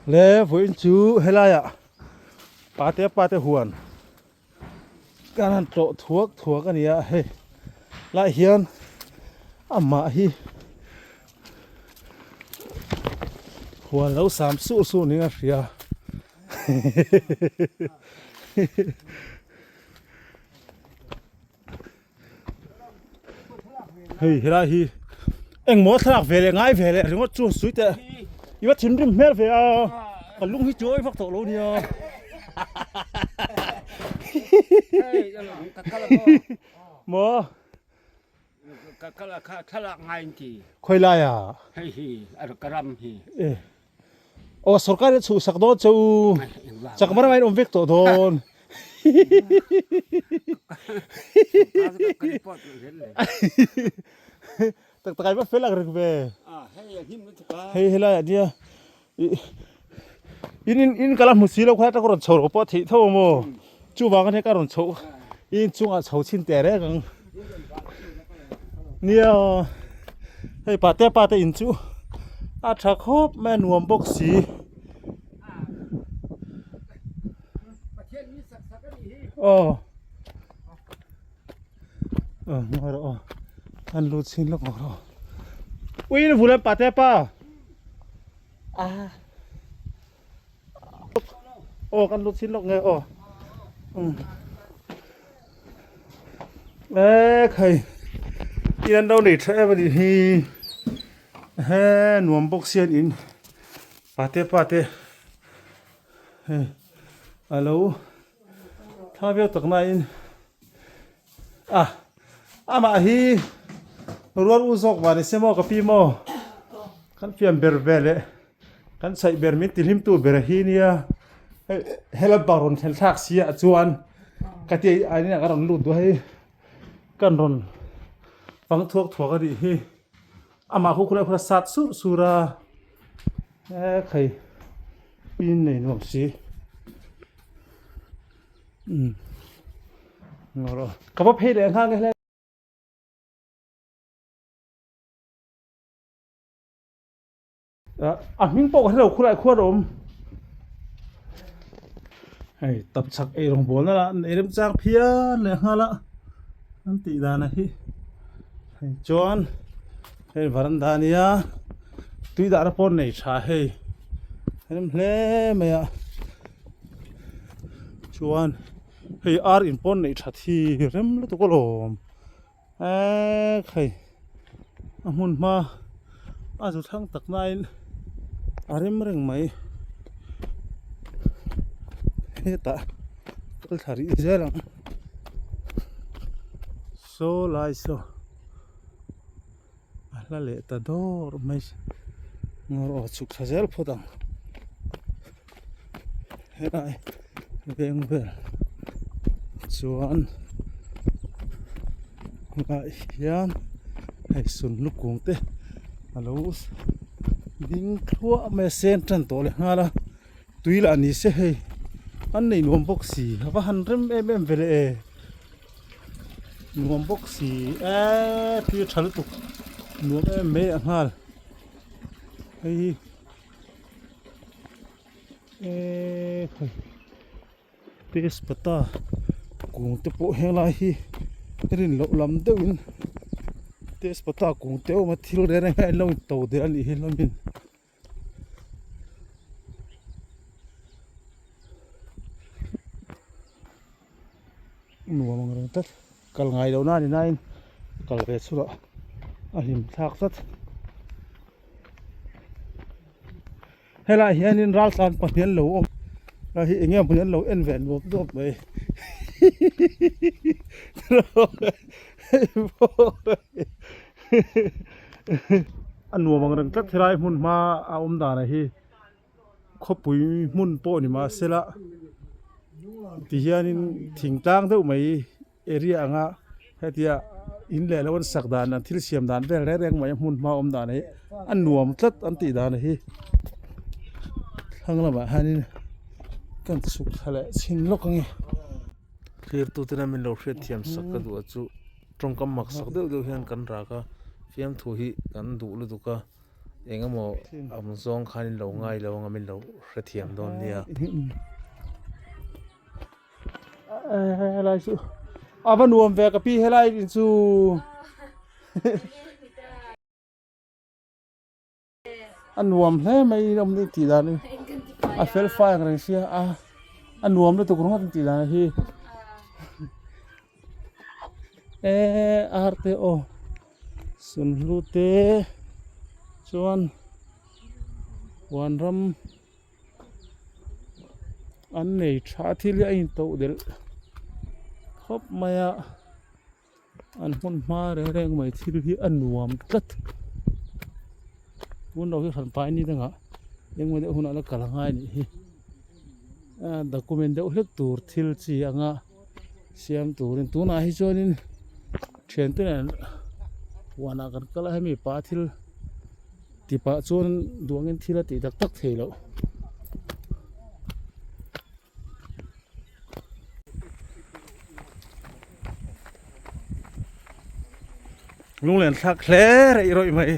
Le vawiin chu helaiah pate pate huan kan han tlawh thuak thuak a ni a hei lai hian amah hi huan lo sam suh suh niin a hria Hei helai hi engmaw thlalak ve leh ngai ve leh ringawt chu sui teh i va thinrim hmel ve a ka lung hi chu awi vak tawh lo nia maw khawi lai ah e aw sorkar in a chhuhsak dawn che u chakma ramah in awm vek tawh dawn tak tak ai va fel ang reng ve hei helai ah nia in in in kala hmu si lo kha ka rawn chho rawh pawh theih tho ang maw chuvang ania ka rawn chho in chungah chho chhin teh reng ang nia hei pate pate in chu a tha khawp mai a nuam bawk si. Aw aw ngawi rawh aw an lut chhin lawk ang rawh ui in vul em pate pa aw kan lut chhin lawk nge aw um e khai in an lo nei tha em anih hi he nuam bawk sian in pate pate hei alo thla viau tak na in a amah hi rual u zawk vang ni se maw ka pi maw kan fiam ber vel leh kan chhaih ber min ti hlim tu ber hi nia hei helai bang rawn thlen thlak si ah chuan ka ti a inah ka rawn lut duh a hei kan rawn fang thuak thuak a nih hi amah khu khulai khua sat sur sur a. E khai pin nei nuam si um ngaw rawh ka va phei leh nghal nge hle a hming pawh ka hrelo khulai khuar a awm hei tapchhak eirawng bawl na lah nei remchang phian leh nghal a an tih dan a hi hei chuan hei varanda a nia. Tui dahna pawh nei tha hei rem hle mai a chuan hei ar in pawh neih that hi rem lutuk alawm eee hei a hmun hma a zu thlang tak nain a rem reng mai hetah kal thla rih zel ang saw lai saw. A hla leh ta dawr mai ngawr aw chhuk thla zel phawt ang helai veng vel chuan helai hian hei sunhlu kung te a lo ding thluah mai a sen tan tawh leh nghal a tui lah ni se hei an nei nuam bawk si a va han rem em em ve le e. Nuam bawk si eee thil tha lutuk nuam em mai leh nghal hei hi eee khawi tespata kung te pawh henglai hi rin loh lam deuh in tespata kung te a awm a thil reng reng hi a lo in to der a nih hi hlawmin. Nuam ang reng tlat kal ngai loh na a ni nain kal ve chhuah a hlim thlak tlat helaiah hianin raltlan pahnih an lo awm a hi eng nge hmun an lo en ve nuap nuap mai a nuam ang reng tlat helai hmun hma a awm dan ah hi khawpui hmun pawh ni mahsela tihianin thingtlang deuh mai area anga hetia in leh lo an sak dan an thil siam dan vel reng reng mai a hmun hma awm dan hi a nuam tlat an tih dan hi thlang lamah hianin kan chhuk thla leh chhin lawk ang e. Thirtute nen min lo hriatthiam sak ka duh a chu tawngkam mak sak deuh deuh hian kan rak a fiamthu hi kan duh lutuk a. Eng emaw ang zawng khan in lo ngai lo anga min lo hrethiam dawn nia. Helai chu a va nuam ve ka pi helai in chu. A nuam hle mai awm ni tih dan hi a fel fai ang reng sia a a nuam lutuk ringawt an tih dan hi eh ar te aw sunhlu te chuan huan ram an nei tha thil hi a intoh delh khawp mai a. An hmun hma reng reng mai thil hi a nuam tlat tun lo hi hran pai ni dangah engemaw deuh hunah la kal a ngai anih hi a document deuh hlek tur thil chi anga siam turin tunah hi chuanin thiante nen huanah kan kal a hemi pa thil ti pah chuan duangin thil a tih tak tak thei loh. Lunglen thlak hle rei rawih mai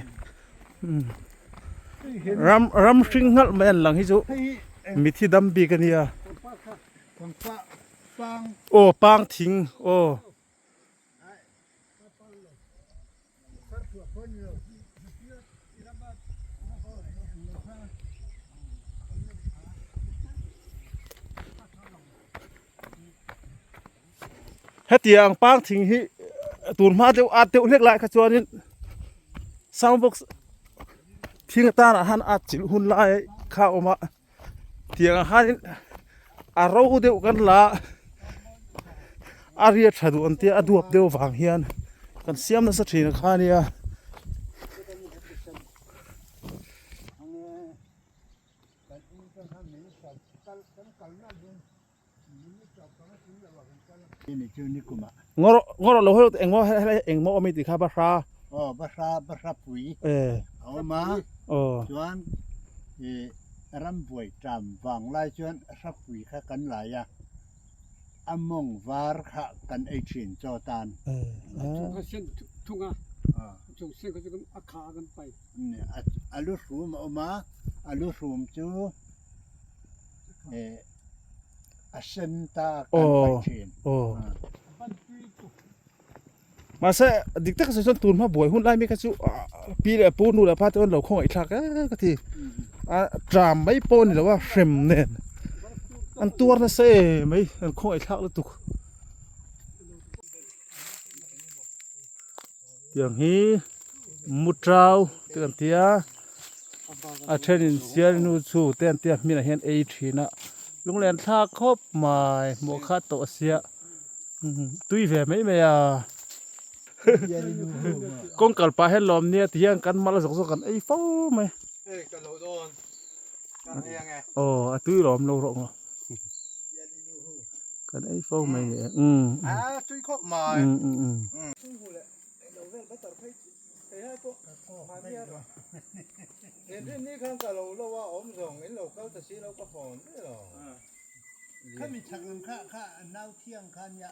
ram ram hring nghalh mai an lang hi chu mithi dam bik a nia aw pang thing aw. Hetiang pang thing hi tun hma deuh at deuh hlek lai kha chuanin sound box thing atana han at chilh hun lai kha a awm a. Tiang ah khanin a ro deuh kan la a, a riat tha duh ang tia a duap deuh vang hian kan siam nasa thin kha a nia. Ngawr ngawr lo ho engmaw helai engmaw awm i tih kha bahra aw bahra bahra pui eh a awm a aw chuan ih rambuai ṭam vang lai chuan hrapui kha kan lai a a mawng var kha kan ei ṭhin chaw tan eh chung kha sen thung a chung sen kha chu a kha a kan pai a lu hrum a awm a a lu hrum chu eh a sen ta kan paih thin. Mahse dik tak sawi chuan tun hma buai hun lai mek kha chu pi leh pu nu leh pa te an lo khawngaih thlak e ka ti a tram mai pawh a ni lo a hrem nen an tuar nasa em mai an khawngaih thlak lutuk. Tiang hi mutrau te kan ti a a thenin sialnu chu te an tia hminah hian ei thin a lunglen thlak khawp mai hmuh kha tawh a sia tui ve mai mai a kawng kal pah hian lawm nia ti hian kan mal zawk zawk kan ei fo mai aw a tui lawm lo rawh maw. Kan ei fo mai ni e. Umm. A tui khawp mai. Umm umm umm. Khami chak lam kha kha nau thiang kha nia.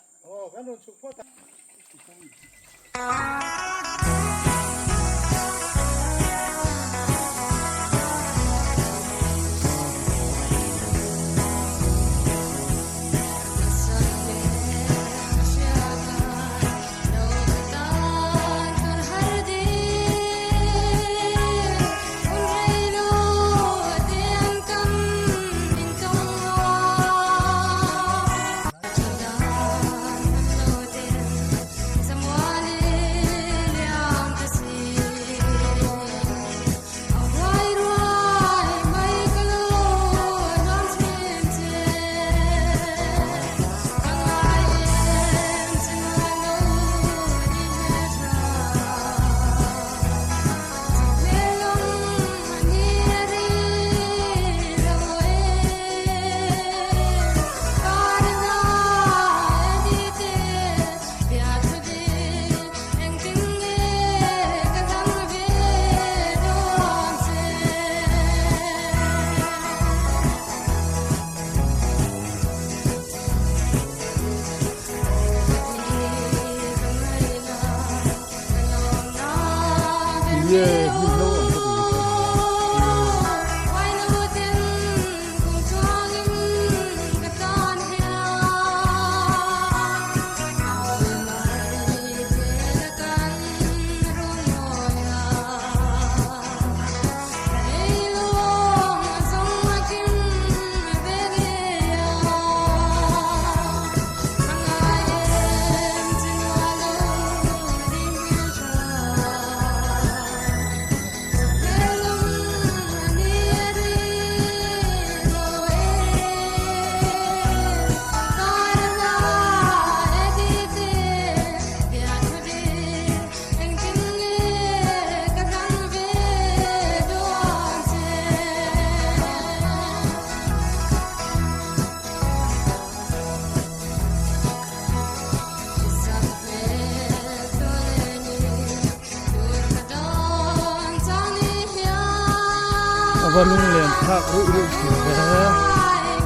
Ava lunglen thlak ruih ruih thin hle.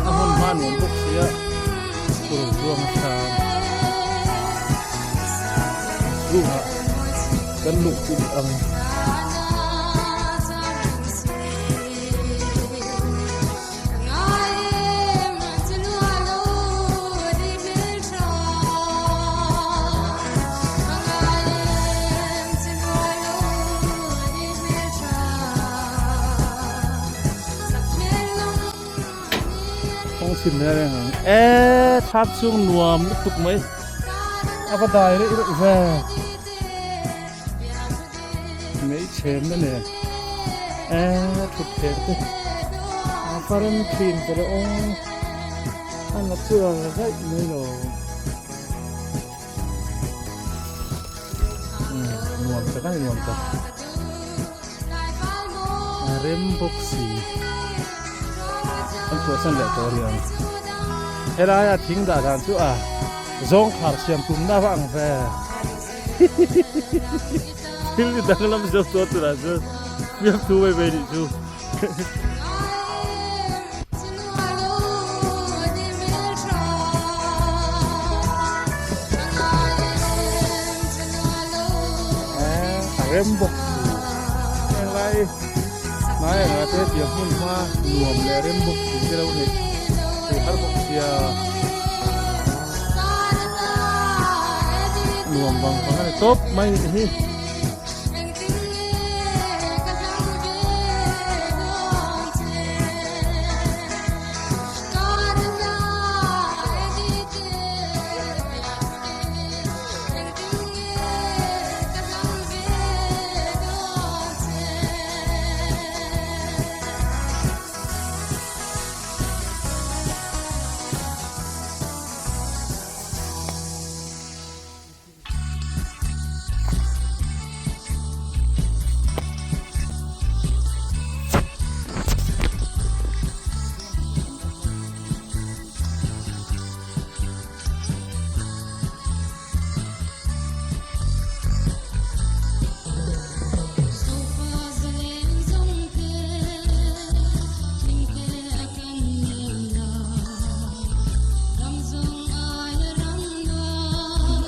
A hmun hma nuam bawk sia kuro chuang a hram. Chhungah kan luh chilh ang. Kawng chhim hle reng ang e thlam chhung nuam lutuk mai a va dai reuh reuh ve hmeichhe na nen e thut thleng te a va rem thin ta le aw a natural daih mai lo. Nuam tak a ni nuam tak a rem bawk si an chhuahsan leh tawh a ni ang helaia thing dah dan chu a zawng khar siam tumna va ang ve thil ni danglam zo chuan tunah chuan fiamthu mai mai nih chu. A rem bawk si henglai hnai anga te tiang hmun hma nuam leh rem bawk si te lo neih theih har bawk sia nuam vang vang a ni tawp mai nih hi.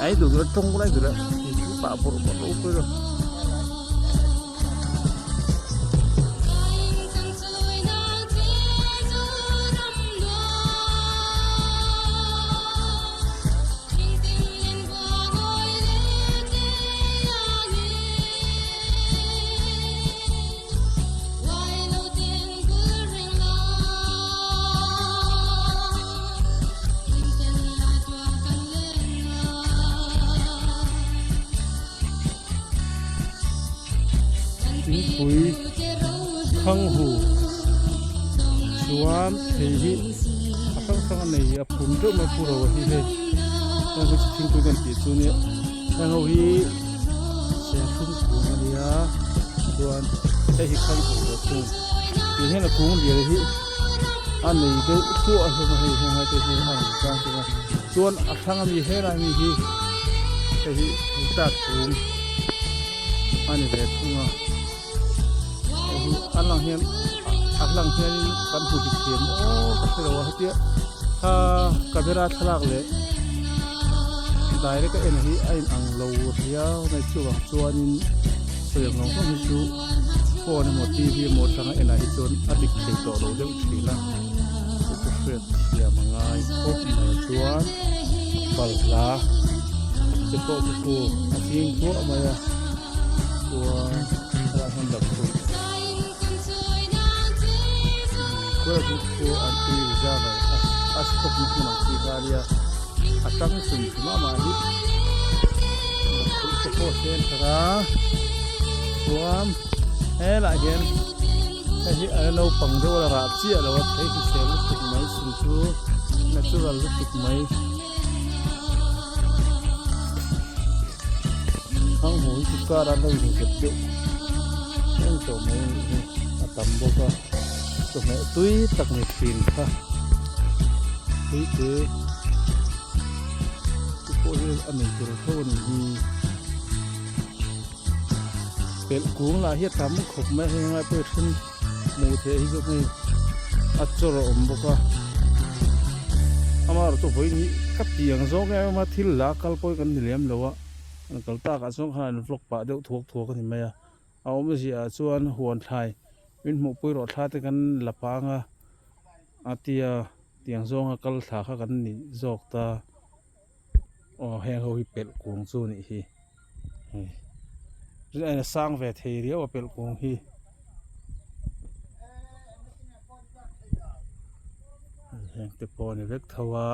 Ai duh duh tawng lai duh la pah bawrh bawrh ropui lo. Thingpui khanghu chuan thei hi a hrang hrang a nei a phum deuh mai pu ro hi hei heng hi chu thingpui kan tih chu nia heng ho hi serthlum kung a nia chuan hei hi khanghu ve thung tih hian a kung lian hi a nei deuh thluah hlawm a hei heng lai te hi a rawn tlang thung a chuan a hrang ami helai mi hi hei hi theitat kung a ni ve thung a hei hi a lang hian a hlang hian kan hmu dik thiam aw ka hre lo a hetia thla camera thlalak leh direct a en hi a in ang lo riau mai chuvang chuanin sawi ang hlawm hlawm hi chu phone emaw T V emaw atanga enah hi chuan a dik thei tawh lo deuh thin a chu chu hriat thiam a ngai khawp mai a chuan balhla te pawh khi chu a ching thluah mai a chuan helaiah hian lamhrui khualai chu an tui reserve a stop na hmun ang chi kha a nia a tang hrim hrim a amah hi lamhrui te pawh sen that a chuan helaiah hian hei hi a la naupang deuh a la rah chiah lo a thei hrisel lutuk mai sin chu natural lutuk mai. Thanghu hi chu car a lo inzep deuh reng tawh mai a nih hi a tam bawk a chawhmeh tui tak ni thin kha tui te te pawh hi a nei tel tho a nih hi pelh kung lah hi a tam khawp mai a hei ngai pawh hi a then. Hmuh theih hi chu hei a chawr a awm bawk a, amaherawhchu vawi ni ka ti ang zawng em em a, thil la kal pawh hi kan ni lem lo a, an kal takah chuan khan an vlog pah deuh thuak thuak a ni mai a, a awmziah ah chuan huan thlai min hmuhpui rawh thla te kan la pang a, a tia tiang zawnga kal thla kha kan ni zawk ta. Aw heng ho hi pelh kung chu anih hi hei a sang ve thei riau a pelh kung hi heng te pawh a ni vek tho a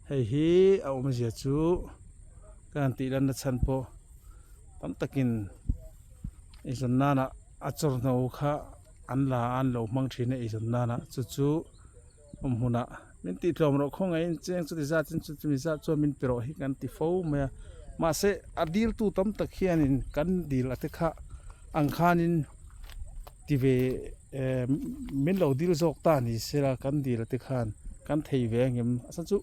hei hi a awmzia chu ka han tih lan na chhan pawh tam takin eizawn nana a chawrno kha an la a an lo hmang thin a eizawn nana chu chu. Awm hmunah min tih tlawm rawh khawngaihin cheng chuti zat in chutimi zat chuan min pe rawh hi kan ti fo mai a mahse a dil tu tam tak hianin kan dil a te kha ang khanin ti ve eh min lo dil zawk ta ni sela kan dil a te khan kan thei ve ang em a chhan chu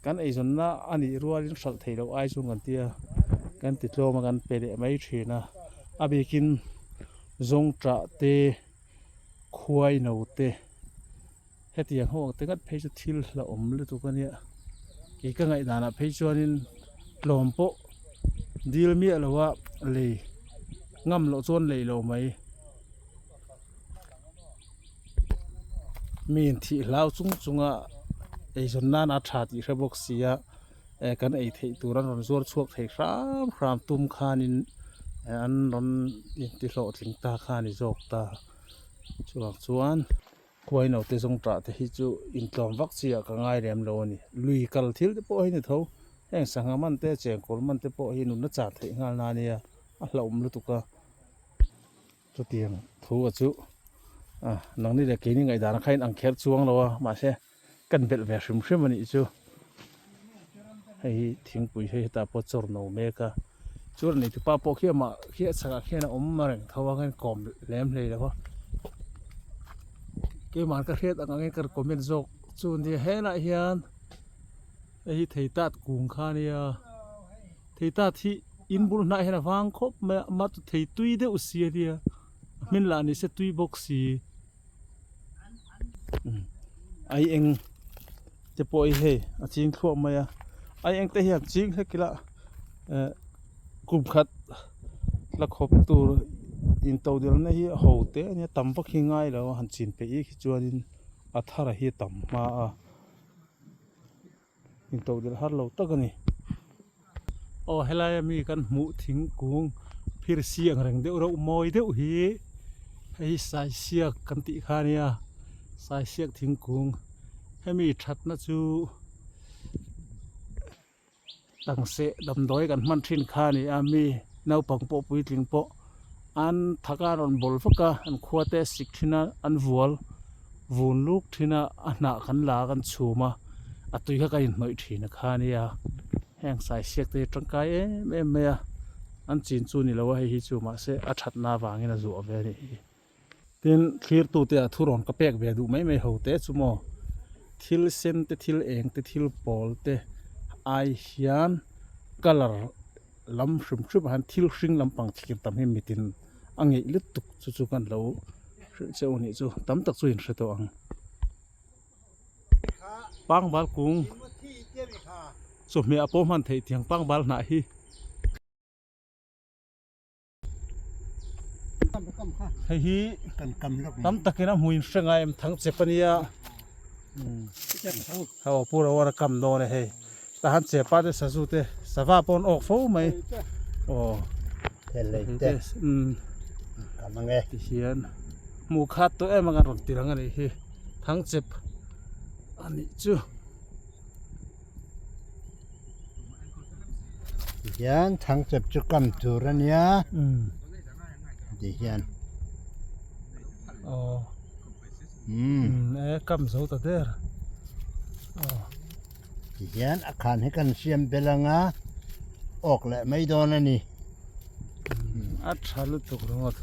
kan eizawnna a nih rualin hralh theih loh ai chuan kan tia kan ti tlawm a kan pe leh mai thin a a bikin zawngṭah te. khuai no te hetiang ho ang te ngat phei chu thil hlauhawm lutuk a nia kei ka ngaih danah phei chuanin tlawm pawh dil miah lo a lei ngam loh chuan lei lo mai mi inthih hlau chung chunga eizawn nan a tha tih hre bawk si a eh kan ei theih tur an rawn zuar chhuak thei hram hram tum khanin eh an rawn inti hlawhtling ta kha a ni zawk ta chuvang chuan khuai naute zawng tah te hi chu intlawm vak chi ah ka ngai lem lo a ni lui kal thil te pawh hi ni tho heng sangha man te chengkawl man te pawh hi nunna chah theih nghal na ania a hlauhawm lutuk a chutiang thu a chu ah nangni leh keini ngaihdan kha in ang kher chuang lo a mahse. Kan belh ve hrim hrim a nih chu. Hei hi thingpui hei hetah pawh chawr no mek a. Chuan a neitupa pawh khi amah khi a chhakah khian a awm reng tho a khan kawm lem hlei lo va. Keimah ka hriat ang angin ka comment zawk chu nia helaiah hian hei hi thei tat kung kha ania thei tat hi in bul hnah hian a vang khawp mai a amah chu thei tui deuh si ania a hmin lah ni se tui bawk si. Ai eng te pawh hi hei a ching thluah mai a ai eng te hian ching hlek ila eh kum khat la khawp tur in to delna hi a ho teh a nia tam vak hi ngai lo a han chin peih ik hi chuanin a thar hi a tam hma a in to delh har lo tak a ni aw helai ami kan hmuh thingkung phir siang reng deuh reuh mawi deuh hi hei hi saisiak kan tih kha a nia saisiak thingkung hemi thatna chu tangse damdawi kan hman thin kha a ni a mi naupang pawh puitling pawh an thak a rawn bawl vak a an khua te a sik thin a an vual vun luk thin a a hnah kan la a kan chhum a a tui kha kan inhnawih thin a kha a nia heng saisiak te hi tangkai em em mai a an chin chu ni lo a hei hi chu mahse a thatna avangin a zuah ve a nih hi. Tin, thlirtute ah thurawn ka pek ve duh mai mai ho te chu maw thil sen te thil eng te thil pawl te ai hian colour lam hrim hrim ah hian thil hring lampang thlir tam hi mitin a ngeih lutuk chu chu kan lo hrilh che u nih chu tam tak chu in hre tawh ang. Pangbal kung chawhmeh ah pawh hman theih tiang pangbal hnah hi. Hei hi tam takin a hmuin hre ngai em thang chep a nia aw pu ro a kam dawn e hei tah han chepa te sazu te sava pawh an awk fo mai aw tihian hmuh khat tawh em ang a rawn ti lang a nih hi thang chep a nih chu. Tihian thangchep chu kam tur a nia tihian aw e kam zo ta der aw tihian a khan hi kan siam bel anga awk leh mai dawn a ni a tha lutuk ringawt.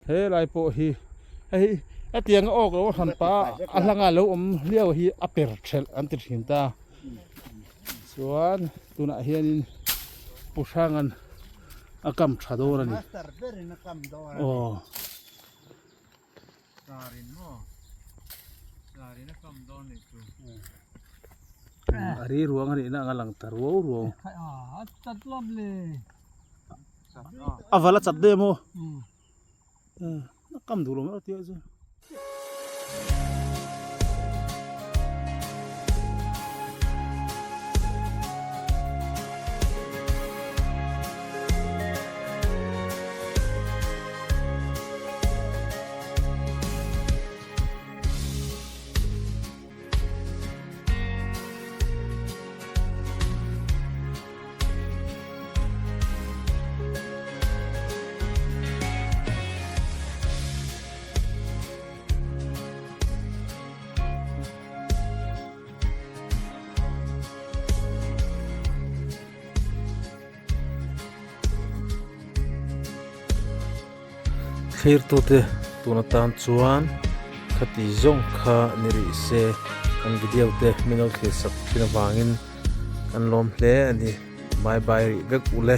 He lai pawh hi hei hetiang a awk lo a hran pah a a hlanga lo awm hliau hi a per thelh an ti thin ta. Chuan tunah hianin Pu Hranga'n a kam tha dawn a ni. Master berin a kam dawn a ni. Aw. Tlarin maw? Tlarin a kam dawn nih chu. A ri ruang a nihna ang a lang ta ruau ruau. A chat lawm le. A val a chat daih a maw? A kam duh lo mai tia chu. Thlirtute tun atan chuan khati zawng kha ni rih se kan video te min lo thlir sak thin avangin kan lawm hle a ni. Bye bye rih vek u le.